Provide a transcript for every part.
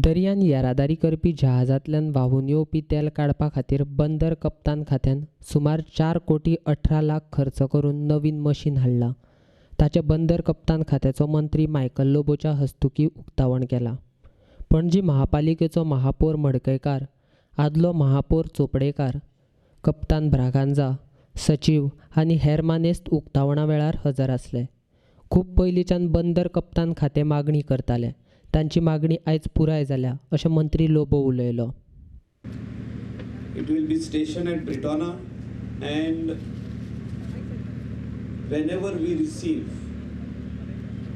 दर्यांत येरादारी करपी जहाजांतल्यान व्हांवून येवपी तेल काडपा खातीर बंदर कप्तान खात्यान सुमार 4 कोटी 18 लाख खर्च करून नवीन मशीन हाडलां. ताचें बंदर कप्तान खात्याचो मंत्री मायकल लोबोच्या हस्तुकीं उक्तावण केलां. पणजी महापालिकेचो महापौर मडकयकार, आदलो महापौर चोपडेकार, कप्तान ब्रागांझा, सचीव आनी हेर मानेस्त उक्तावणा वेळार हजर आसले. खूब पयलींच्यान बंदर कप्तान खातें मागणी करताले. तांची मागणी आयज पुराय जाल्या अशें मंत्री लोबो उलयलो. It will be stationed at Britona, and whenever we receive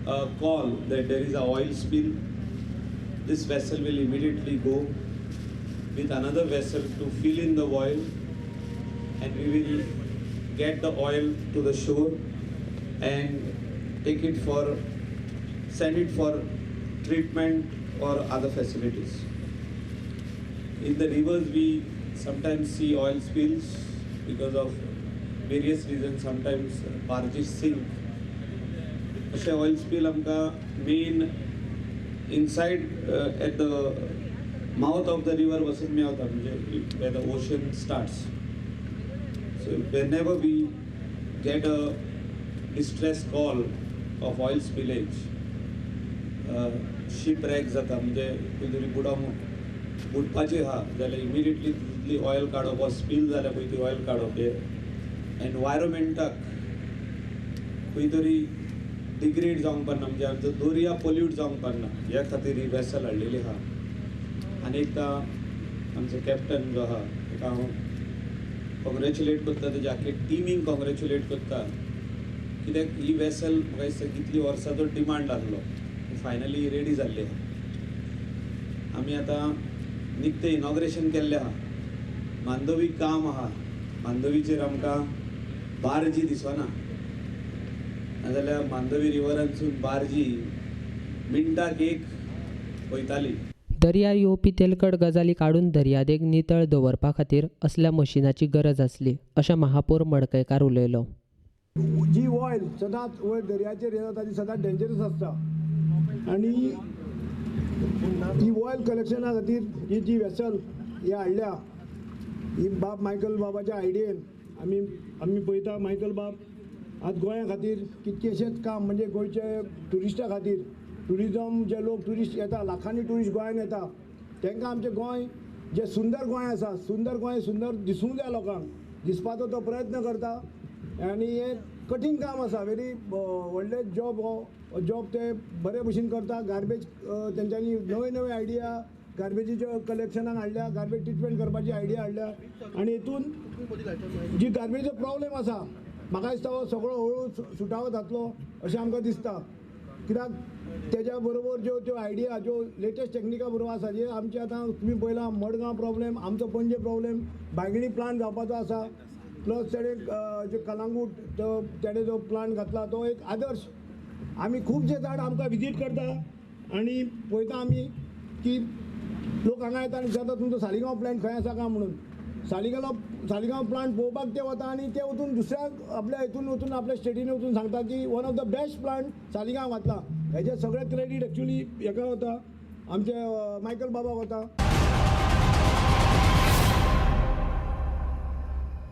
a call that there is a oil spill, this vessel will immediately go with another vessel to fill in the oil, and we will get the oil to the shore and take it for send it for treatment or other facilities. In the rivers, we sometimes see oil spills because of various reasons. Sometimes barges sink. अशे oil spill आमकां main inside at the mouth of the river वचून मेवता, म्हणजे where the ocean starts. So whenever we get a distress call of oil spillage, ship wreck जाता, म्हणजे खंय तरी बुडोंक बुडपाची आहा जाल्यार इमिडिएटली तितली ऑयल काडप वा स्पील जाल्यार पळय ती ऑयल काडप, हे एनवायरमेंटाक खंय तरी डिग्रेड जावंक पारना, म्हणजे आमचो दर्या पोल्यूट जावंक पारना, ह्या खातीर ही वेसल हाडलेली आहा. आनी एकदां आमचो कॅप्टन जो आहा ताका हांव कॉंग्रेच्युलेट करता, तेज्या आख्खे टिमीक कॉंग्रेच्युलेट करता, कित्याक ही वेसल म्हाका दिसता कितलीं वर्सां जो डिमांड आहलो, फायनली रेडी जाल्ली आहा. आमी आतां निकतें इनॉग्रेशन केल्लें आहा. मांडवी काम आहा. मांडवीचेर आमकां बार्जी दिसना, नाजाल्यार मांडवी रिवरानसून बार्जी मिनटाक एक वयताली. दर्यार येवपी तेलकट गजाली काडून दर्यादेग नितळ दवरपा खातीर असल्या मशिनाची गरज आसली अशें महापौर मडकयकार उलयलो. जी ऑयल सदांच वयर दर्याचेर येता ती सदांच डेंजरस आसता आनी ही ऑयल कलेक्शना खातीर ही जी वेसल ही हाडल्या ही बाब मायकल बाबाच्या आयडियेन. आमी पळयता, मायकल बाब आज गोंया खातीर कितकेशेच काम, म्हणजे गोंयचे ट्युरिस्टा खातीर, ट्युरिजम, जे लोक ट्युरिस्ट येता, लाखांनी ट्युरिस्ट गोंयान येता, तांकां आमचें गोंय जें सुंदर गोंय आसा, सुंदर गोंय सुंदर दिसूंक जाय, लोकांक दिसपाचो तो प्रयत्न करता. आनी हें कठीण काम आसा, वेरी व्हडलें जॉब. हो जॉब ते बरे भशेन करता. गार्बेज तेंच्यांनी नवे नवे आयडिया गार्बेजीच्यो कलेक्शनाक हाडल्या, गार्बेज ट्रिटमेंट करपाची आयडिया हाडल्या आनी हितून जी गार्बेजीचो प्रॉब्लेम आसा, म्हाका दिसता हो सगळो हळू सुटावो जातलो अशें आमकां दिसता, कित्याक तेज्या बरोबर ज्यो त्यो आयडिया, ज्यो लेटस्ट टेक्निका बरोबर आसा, जे आमचे आतां तुमी पळयलां मडगांव प्रॉब्लेम, आमचो पणजे प्रॉब्लेम, बांयगिणी प्लांट जावपाचो आसा. प्लस तेणे जे कलांगूट तो तेणे जो प्लांट घातला तो एक आदर्श. आमी खुबशे जाण आमकां विजीट करता आनी पळयता आमी की लोक हांगा येता आनी विचारता, तुमचो सालिगांव प्लांट खंय आसा काय म्हणून. सालिगांव प्लांट पळोवपाक ते वता आनी ते वचून दुसऱ्या आपल्या हितून वचून, आपल्या स्टेटीन वचून सांगता की one of the best plant Saligao घातला. हेजें सगळें क्रेडीट एक्चुली हेका वता, आमचे मायकल बाबाक वता.